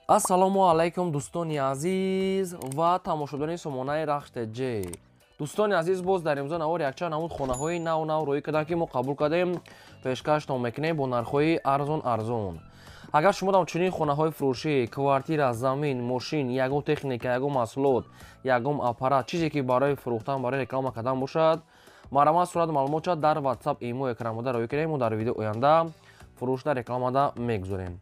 Ассалому алайкум, дӯстони азиз ва тамошобинони сомонаи Рахш ТЖ. Дӯстони азиз, боз дар имрӯза навор якчанд намуд хонаҳои нав нав рӯӣ карданд, ки мо қабул кардем, пешкаштон мекунем бо нархҳои арзон арзон. Агар шумо дам чунин хонаҳои фурӯшӣ, квартира, замин, мошин, ягон техника, ягон маҳсулот, ягон аппарат, чизе ки барои фурӯхтан, барои реклама кардан бошад, марҳамат, сурат маълумотша дар WhatsApp, имо, экранмода рӯӣ кунем. Мо дар видео оянда фурӯшда, рекламада мегузорем.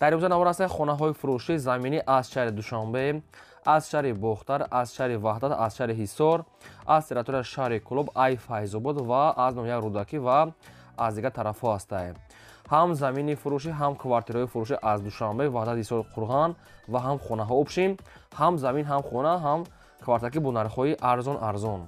Дар имрӯза навор ҳастанд хонаҳои фурӯшӣ заминӣ аз шаҳри Душанбе, аз шаҳри Бохтар, аз шаҳри Ваҳдат, аз шаҳри Ҳисор, аз территорияи шаҳри Кӯлоб, ай Файзобод ва аз ноҳияи Рӯдакӣ ва аз дигар тарафҳо ҳастанд. Ҳам замини фурӯшӣ, ҳам квартираҳои фурӯшӣ аз Душанбе, Ваҳдат, Ҳисор, Қурған ва ҳам хонаҳо общем, ҳам замин, ҳам хона, ҳам квартира, ки бо нархҳои арзон арзон.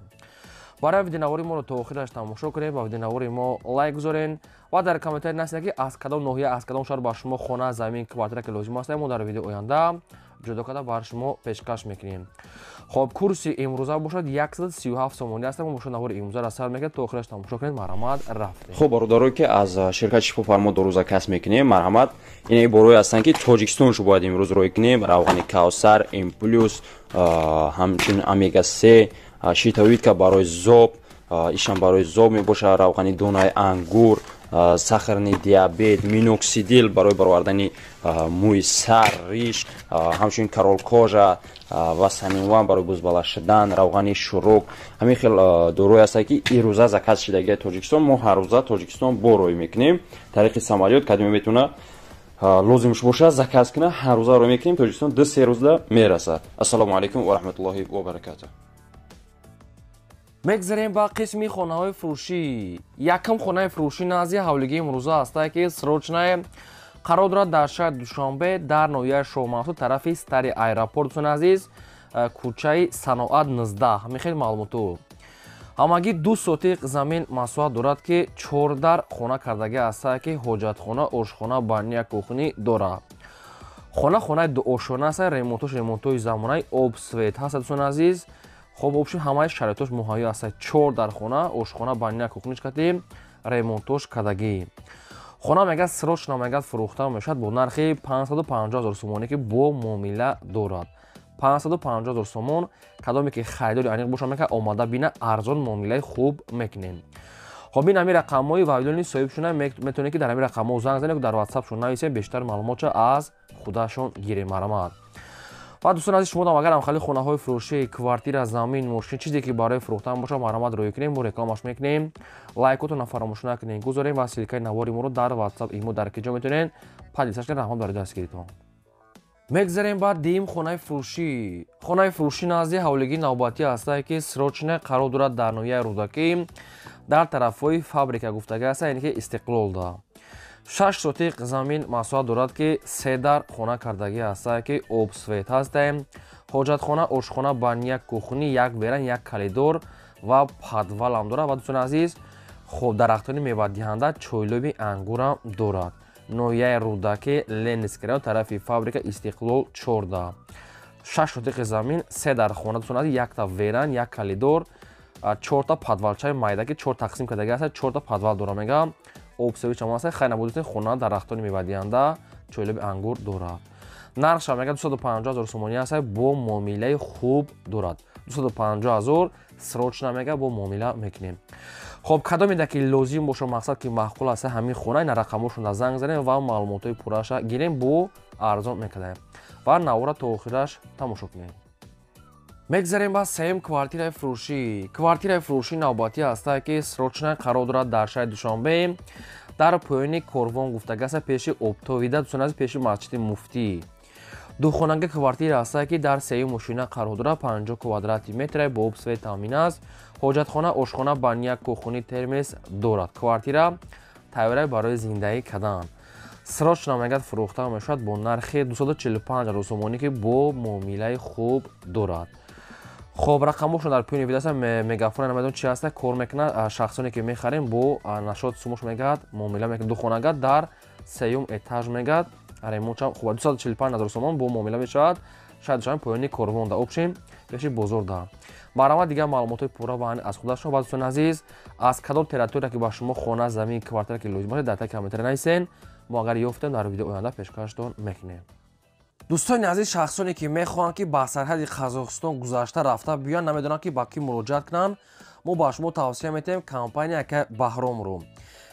Барои видеонавори моро то охираш тамошо кунед, ба видеонавори мо лайк гузоред ва дар комментарий нависед, ки аз кадом ноҳия, аз кадом шаҳр ба шумо хона, замин, квартира ки лозим аст. Мо дар видео оянда ҷудо карда бар шумо пешкаш мекунем. Хоб, курси имрӯза бошад 137 сомонӣ аст. Мо бошад навори имрӯзаро сар мекунем, то охираш тамошо кунед. Марҳамат, рафтем. Хуб, бародарое ки аз ширкати Шифофармо дору заказ мекунем, марҳамат, ин борое ҳастанд, ки Тоҷикистоншо бояд имрӯз рӯй кунем: равғани Кавсар, М плюс, ҳамчунин омега 3, щитовидка, барои зоб, ишам барои зоб мебошад, равғани донаи ангур, сахарный диабет, миноксидил барои баровардани мӯи сар, риш, ҳамчунин король кожа ва саминван барои бузбала шудан, равғани шурук. Ҳамин хел дорӯе ҳастад, ки ирӯза заказ шидагии Тоҷикистон. Мо ҳаррӯза Тоҷикистон бо рӯй мекунем тариқи самолёт. Кадиме метавона лозимш бошад, заказ кунад, ҳаррӯза рӯй мекунем Тоҷикистон, 2-3 рӯзда мерасад. Ассалому алайкум ва раҳматуллоҳи ва баракатуҳ. Мегзарем ба қисми хонаҳои фурӯшӣ. Якум хонаи фурӯшӣ назди ҳавлигии имрӯза ҳастае, ки срочное қарор дорад дар шаҳри Душанбе, дар ноҳияи Шоҳмансур, тарафи старый аэропорт, дӯстони азиз, кӯчаи Саноат 19. Ҳамин хел маълумоту. Ҳамагӣ 2 сотиқ замин масоҳат дорад, ки чордар хона кардагӣ ҳастае, ки ҳоҷатхона, ошхона, баня, кухня дорад. Хона хонаи дуошона аст, ремонтош ремонтҳои замонаи, об, свет ҳаст, дӯстони азиз. Хоб, общем, ҳамаи шароитош муҳайё аст. Чор дар хона, ошхона, баня, кухня ш кати ремонтош кардагӣ. Хона мегӯяд, срочно мегӯяд, фурӯхта мешавад бо нархи 550 ҳазор сомонӣ, ки бо муомила дорад. 550 ҳазор сомон. Кадоме ки харидори аниқ боша, мекард, омада бина, арзон муомилаи хуб мекунем. Хоб, ин ҳамин рақамҳои вавилони соҳибшуна, метавонед, ки дар ҳамин рақамҳо занг занед, дар ватсапшон нависед, бештар маълумотша аз худашон гирем. Марҳамат. Ва дӯстон азиз, шумо агар ҳамхели хонаҳои фурӯшӣ, квартира, замин, мошин, чизе ки барои фурӯхтан бошад, марҳамат, рӯй кунем, мо рекламаш мекунем. Лайкотона фаромӯш накунед, гузорем ва ссылка и навори моро дар ватсап, имо дар ки ҷо метавонед поделиться кунед. Раҳмат барои дастгиритон. Мегзарем ба дуюм хонаи фурӯшӣ. Хонаи фурӯшӣ назди ҳавлигии навбатӣ ҳастае, ки срочно қарор дорад дар ноҳияи Рӯдакӣ, дар тарафҳои фабрика гуфтагӣ аст, яъне ки Истиқлолда. 6 сотиқ замин масоҳат дорад, ки се дар хона кардагӣ ҳастае, ки об, свет ҳастае, ҳоҷатхона, ошхона, баня, кухня, як веран, як коридор ва подвал ам дорад. Ва дӯстони азиз, хоб, дарахтони мевадиҳанда, чойлоби ангурам дорад. Ноҳияи Рӯдакӣ, Ленинский район, тарафи фабрика, Истиқлол 14. 6 сотиқи замин, се дар хона, дӯстони азиз, якта веран, як коридор, чорта подвал чаи майда, ки чор тақсим кардагӣ аст, чорта подвал дорад. Мегӯям, обсавӣ чамон аст. Хайр набудутин, хона дарахтони мевадиҳанда, чойлоби ангур дорад. Нархша мегӯяд 250 ҳазор сомонӣ аст, бо муомилаи хуб дорад. 250 ҳазор, срочно мега, бо муомила мекунем. Хоб, кадомеда ки лозим боша, мақсад ки маъқул аст ҳамин хона, ина рақамҳошонда занг занем ва маълумотҳои пурраша гирем, бо арзон мекардаем. Ва навора то охираш тамошо кунем. Мегзарем ба сеюм квартираи фурӯшӣ. Квартираи фурӯшӣ навбатӣ ҳастае, ки срочно қарор дорад дар шаҳри Душанбе, дар поёни Корвон гуфтагӣ аст, пеши Обтовида, дӯстони азиз, пеши масҷиди Муфтӣ. Духонаги квартира ҳастае, ки дар сеюм мошина қарор дорад, 50 квадрати метре, бо об, свет таъмин аст, ҳоҷатхона, ошхона, баня, кухня, термес дорад. Квартира тайёра барои зиндагӣ кардан. Срочно мегӯяд, фурӯхта мешавад бо нархи 245 ҳазор сомонӣ, ки бо муомилаи хуб дорад. Хоб, рақамҳошон дар поёни видео аст. Мегафон, намедонам чи ҳаста, кор мекунад. Шахсоне ки мехарем, бо нашод сумош мегӯяд, муомила мекунад. Духонага дар сеюм этаж, мегӯяд, ремонтшам хуб. 245 ҳазор сомон, бо муомила мешавад. Шаҳри Душанбе, поёни Корвон, да общем пеши бозор да. Марҳамат, дигар маълумотҳои пурра ва аз худашон. Ва дӯстони азиз, аз кадом территория ки ба шумо хона, замин, квартира ки лозим бошад, дар таги комментария нависен. Мо агар ёфтем, дар видео оянда пешкаштон мекунем. Дӯстони азиз, шахсоне ки мехоҳанд, ки ба сарҳади Қазоқистон гузашта рафта биёянд, намедонанд, ки ба кӣ муроҷиат кунанд, мо ба шумо тавсия метиҳем компания ака Баҳромро.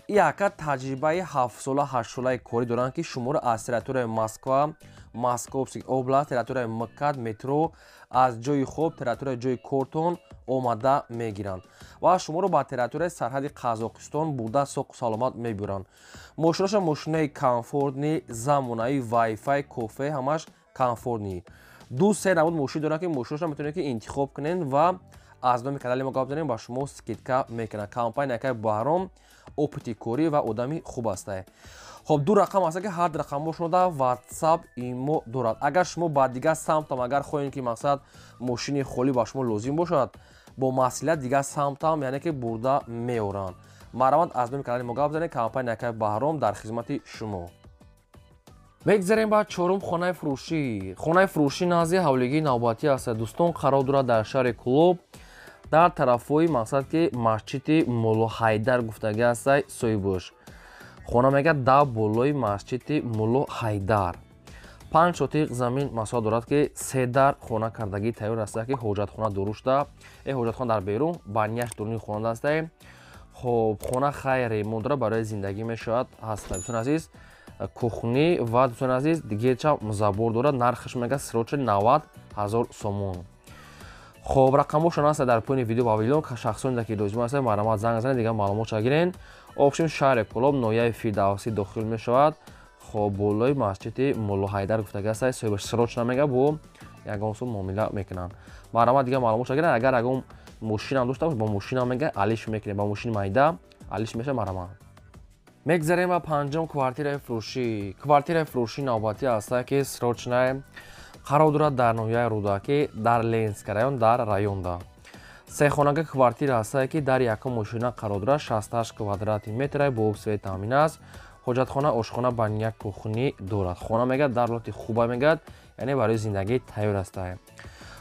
И ака таҷрибаи 7-сола, 8-солаи корӣ доранд, ки шуморо аз территорияи Москва, Московский область, территорияи МКАД, метро, аз ҷои хоб, территорияи ҷои кортон омада мегиранд ва шуморо ба территорияи сарҳади Қазоқистон бурда соқу саломат мебиёранд. Мошинаша мошинаи комфортный, замонаи, вайфай, кофе, ҳамаш комфортный. Ду се намуд мошин доранд, ки мошинаша метавонед, ки интихоб кунед ва аз номи канали мо гап занем, ба шумо скидка мекунад. Компания акаи Баҳром опыти корӣ ва одами хуб астае. Хоб, ду рақам аста, ки ҳар ду рақамҳо дар WhatsApp, имо дорад. Агар шумо ба дигар самтам агар хоҳем, ки мақсад мошини холӣ ба шумо лозим бошад, бо масъулият дигар самтам, яъне ки бурда меоранд. Марҳамат, аз номи канали мо гап занед. Компания акаи Баҳром дар хизмати шумо. Мегзарем ба чорум хонаи фурӯшӣ. Хонаи фурӯшӣ назди ҳавлигии навбатӣ аст, дӯстон, қарор дорад дар шаҳри Кӯлоб, дар тарафҳои мақсад ки масҷиди Мулло Ҳайдар гуфтагӣ ҳастай соҳибош. Хона мегӯяд дар болои масҷиди Мулло Ҳайдар. 5 сотиқ замин масоҳат дорад, ки се дар хона кардагӣ тайёр аста, ки ҳоҷатхона дурушта, ҳоҷатхона дар берун, баняш дуруни хона астае. Хоб, хона хайр ремонт дорад, барои зиндагӣ мешавад ҳаста, дӯстони азиз. Кухни ва, дӯстони азиз, дигеча забор дорад. Нархаш мега срочно 90 000 сомон. Хоб, рақамҳошон аста дар поёни видео ва вилон. Шахсоне ки лозим аста, марҳамат, занг занед, дигар маълумотша гирен. Общем, шаҳри Кӯлоб, ноҳияи Фирдавсӣ дохил мешавад. Хоб, болои масҷиди Мулло Ҳайдар гуфтагӣ аста соҳибаш. Срочно мега бо ягон сум муомила мекунанд. Марҳамат, дигар маълумотша гирен. Агар ягон мошинам дошта бош, бо мошинам мега алиш мекунем, ба мошини майда алиш меша. Марҳамат. Мегзарем ба панҷум квартираи фурӯшӣ. Квартираи фурӯшӣ навбатӣ аста, ки срочно қарор дорад дар ноҳияи Рӯдакӣ, дар Ленинский район, дар районда. Сехонага квартира ҳастае, ки дар якум мошина қарор дорад, 68 квадрати метра, бо об, свет таъмин аст. Ҳоҷатхона, ошхона, баня, кухни дорад. Хона мегӯяд дар ҳолати хуба, мегӯяд, яъне барои зиндагӣ тайёр астае.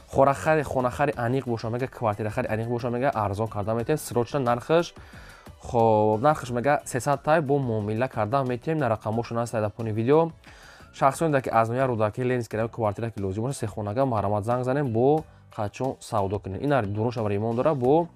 Хонахари аниқ боша, мега, квартирахари аниқ боша, мега, арзон карда метиҳем. Срочно нархаш, хоб, нархаш мега 300 тай, бо муомила карда метиҳем. На, рақамҳошон аст дар пони видео. Шахсоне ки аз ноҳияи Рӯдакӣ, Ленинский район квартира ки лозим боша, сехонага, марҳамат, занг занем, бо қачон савдо кунем. Ин дурунша ремонт дорад, бо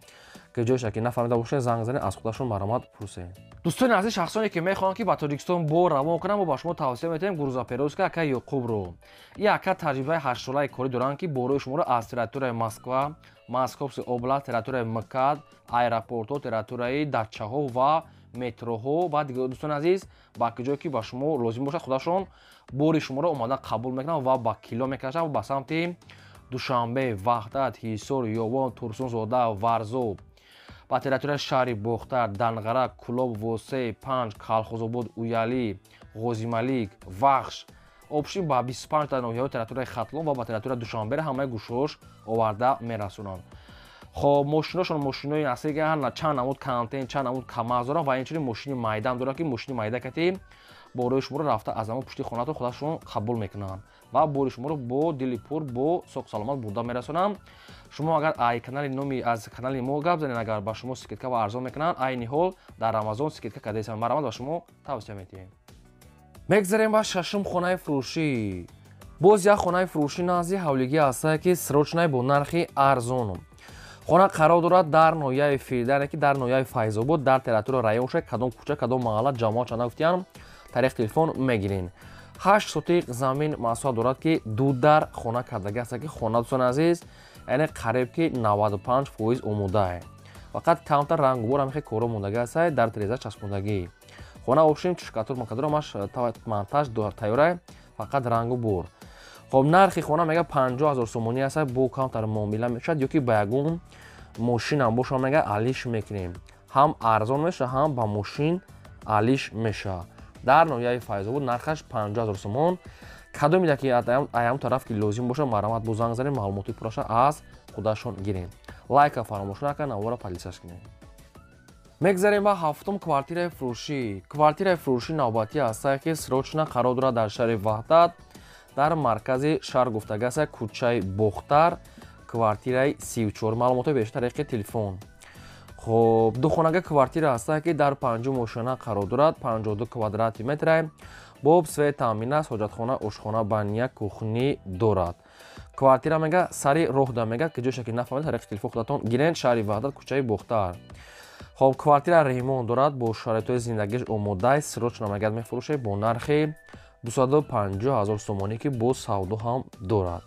ҷойша ки нафаҳмида бошед, занг занед, аз худашон марҳамат пурсед. Дӯстони азиз, шахсоне ки мехоҳанд, ки ба Тоҷикистон бор равон кунанд, мо ба шумо тавсия метиҳем грузоперевозка ака Ёқубро. И ака таҷрибаи 8-солаи корӣ доранд, ки борои шуморо аз территорияи Москва, Московский область, территорияи МКАД, аэропортҳо, территорияи дачаҳо ва метроҳо ва дигар, дӯстони азиз, ба ҷое ки ба шумо лозим бошад, худашон бори шуморо омода қабул мекунанд ва ба кило мекашанд ба самти Душанбе, Ваҳдат, Ҳисор, Ёвон, Турсунзода, Варзоб, ба территорияи шаҳри Бохтар, Данғара, Кӯлоб, Восеъ, Панҷ, Калхозобод, Уялӣ, Ғозималик, Вахш, общем, ба 25 ноҳияҳои территорияи Хатлон ва ба территорияи Душанберо ҳамаи гӯшаҳош оварда мерасонанд. Хоб, мошиношон мошинои аслӣ, чанд намуд контейнер, чанд намуд КамАЗ доранд ва инчунин мошини майдаам доранд, ки мошини майда кати борои шуморо рафта аз ҳамон пушти хонатон худашон қабул мекунанд ва бори шуморо бо дили пур, бо соқу саломат бурда мерасонанд. Шумо агар ай канали номи аз канали мо гап занед, агар ба шумо скидка ва арзон мекунанд. Айни ҳол дар Рамазон скидка кардаистанд. Марҳамат, ба шумо тавсия метиҳем. Мегзарем ба шашум хонаи фурӯшӣ. Боз як хонаи фурӯшӣ назди ҳавлигӣ ҳастае, ки срочно бо нархи арзон. Хона қарор дорад дар ноҳияи Фирда, ки дар ноҳияи Файзобод, дар территория район шуда, кадом кӯча, кадом маҳалла, ҷамоат чанда гуфтиям, тариқи телефон мегирен. 8 сотиқ замин масоҳат дорад, ки ду дар хона кардагӣ аст, ки хона, дӯстони азиз, яъне қариб ки 95% омодае, фақат камтар рангубор ҳамихе коро мондагӣ аст, дар тереза часпондагӣ. Хона общем штукатур макатур ҳамаш монтаж тайёрае, фақат рангу бор. Хоб, нархи хона мега 50 000 сомонӣ аст, бо камтар муомила мешавад, ё ки ба ягон мошинам боша, мега, алиш мекунем, ҳам арзон мешавад, ҳам ба мошин алиш мешавад. Дар ноҳияи Файзобод, нархаш 50 000 сомон. Кадоме ки аям тараф ки лозим боша, марҳамат, бо занг занем, маълумоти пурраша аз худашон гирем. Лайка фаромӯш накунед, навора подписаться кунед. Мегзарем ба ҳафтум квартираи фурӯшӣ. Квартираи фурӯшӣ навбатӣ ҳастае, ки срочно қарор дорад дар шаҳри Ваҳдат, дар маркази шаҳр гуфтагӣ аст, кӯчаи Бохтар, квартираи 34. Маълумотҳои бештар тариқи телефон. Хоб, духонага квартира ҳастае, ки дар панҷум ошёна қарор дорад, 52 квадрати метра. Бо об свет таъмин аст, ҳоҷатхона, ошхона, баня, кухни дорад. Квартира мега сари роҳда мега, ки ҷоша ки нафаҳмед, тариқи телефон худатон гирен, шаҳри Ваҳдат, кӯчаи Бохтар. Хоб, квартира ремонт дорад, бо шароитҳои зиндагиш омодай, срочно мегӯяд мефурӯшед бо нархи 250 000 сомонӣ, ки бо савдо ҳам дорад.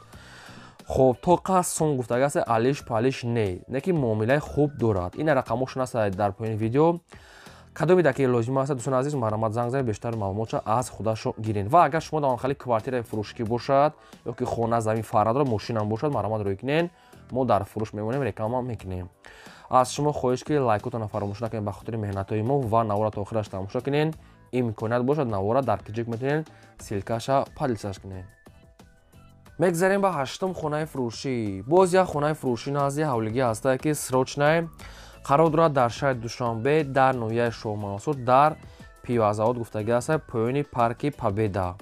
Хоб, то қасд сум гуфтагаст, алиш палиш не, не ки муомилаи хуб дорад. Ин рақамошон аст дар поёни видео. Кадоме ки лозим аст, дӯстони азиз, марҳамат занг занед, бештар маълумотша аз худашон гирен. Ва агар шумо дар хали квартираи фурӯшкӣ бошад ё ки хона, замин, фарқ надорад, мошинам бошад, марҳамат рӯй кунен, мо дар фурӯш мемонем, реклама мекунем. Аз шумо хоҳиш ки лайкотонро фаромӯш накунед ба хотири меҳнатҳои мо ва навора то охираш тамошо кунен. Имконият бошад, навора дар киҷик метавонед ссылка ша поделиться ш кунед. Мегзарем ба ҳаштум хонаи фурӯшӣ. Боз як хонаи фурӯшӣ назди ҳавлигӣ ҳастае, ки срочно қарор дорад дар шаҳри Душанбе, дар ноҳияи Шоҳмансур, дар Пивозавод гуфтагӣ аст, поёни парки Победа.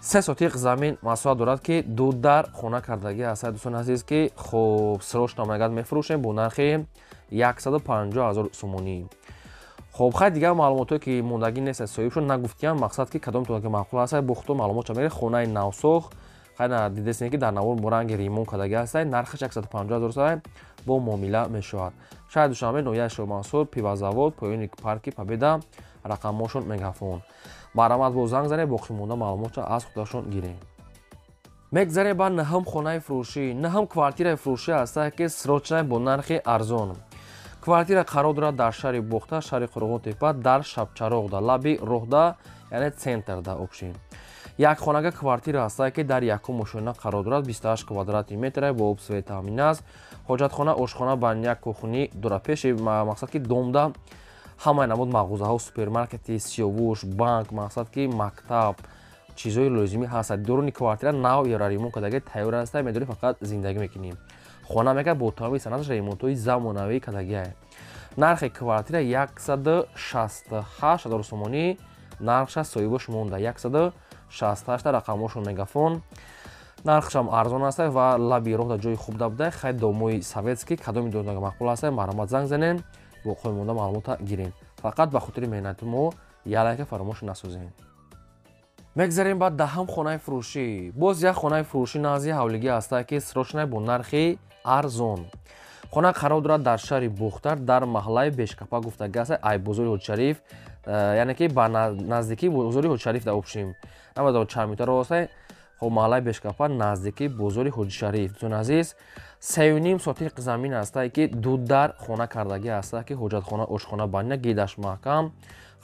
3 сотиқ замин масоҳат дорад, ки ду дар хона кардагӣ аст, дӯстони азиз, ки хоб срочно мегӯяд мефурӯшем бо нархи 150 000 сомонӣ. Хоб, хай, дигар маълумотҳое ки мондагӣ нест, соҳибшон нагуфтиям, мақсад ки кадомтон ки маъқул аст, бо худтон маълумотша мегиред. Хонаи навсохт, хай, дидесен ки дар навор ранги ремонт кардагӣ аст, нархаш 150 000 сомонӣ, бо муомила мешавад. Шаҳри Душанбе, ноҳияи Шоҳмансур, Пивозавод, поёни парки Победа, рақамҳошон мегафон. Марҳамат бо занг занед, боқимонда маълумотша аз худашон гирем. Мегзарем ба наҳум хонаи фурӯшӣ. Наҳум квартираи фурӯшӣ ҳастае, ки срочно бо нархи арзон. Квартира қарор дорад дар шаҳри Бохтар, шаҳри Қурғонтепа, дар Шабчароғда, лаби роҳда, яъне центрда общем. Як хонага квартира ҳастае, ки дар якум ошёна қарор дорад, 28 квадрати метра, бо об свет таъмин аст, ҳоҷатхона, ошхона, баня, кухни дорад. Пеши, мақсад ки домда ҳамаи намуд мағозаҳо, супермаркети Сиёвуш, банк, мақсад ки мактаб, чизҳои лозимӣ ҳастад. Дуруни квартира нав ремонт кардаги тайёр аста, медорӣ фақат зиндагӣ мекунӣ. Хона мега бо тамоми санадаш ремонтҳои замонавӣ кардагиа. Нархи квартира 168 000 сомонӣ, нархша соҳибош монда 168, рақамҳошон мегафон. Нархшам арзон аст ва лаби роҳ дар ҷои хуб да буда. Хай, домои советский, кадоми донага маъқул аст, марҳамат занг занен, боқӣ монда маълумота гирен. Фақат ба хотири меҳнати мо як лайка фаромӯш насозем. Мегзарем ба даҳам хонаи фурӯшӣ. Боз як хонаи фурӯшӣ назди ҳавлигӣ ҳастае, ки срочно бо нархи арзон. Хона қарор дорад дар шаҳри Бохтар, дар маҳаллаи Бешкапа гуфтагӣ аст, ай бозори Ҳоҷшариф, яъне ки ба наздикии бозори Ҳоҷшариф да общем намедонам чанд метр рост. Хоб, маҳаллаи Бешкапа, наздикии бозори Ҳоҷишариф. Дӯстони азиз, 3,5 сотиқ замин ҳастае, ки ду дар хона кардагӣ ҳастае, ки ҳоҷатхона, ошхона, баня, гидаш маҳкам.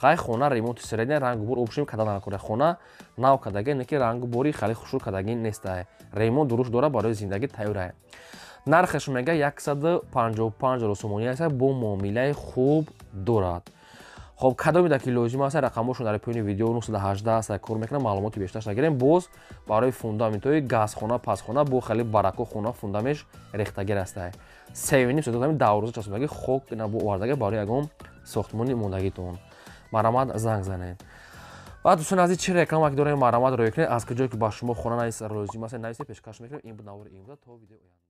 Хай, хона ремонти средний, рангу бур общем када накора, хона нав кардагӣ, не ки рангу бури хеле хушрӯ кардагӣ нестае, ремонт дуруст дорад, барои зиндагӣ тайёрае. Нархаш мега 155 000 сомонӣ аст, бо муомилаи хуб дорад. Хоб, кадоме ки лозим аст, рақамҳошон дар поёни видео 918 аст, кор мекунам, маълумоти бештарш нагирем. Боз барои фундаментҳои газхона, пасхона, бо хеле барако хона фундамеш рехтагир астае. 3,5 сотиқ даврӯза часпондагӣ, хок набо овардаги, барои ягон сохтмони мондагитон марҳамат занг занед. Ва дӯстони азиз, чӣ реклама ки дорем, марҳамат рӯй кунед. Аз куҷое ки ба шумо хона лозим аст, нависед, пешкаш мекунем. Ин буд навори имрӯза. То видео оянда.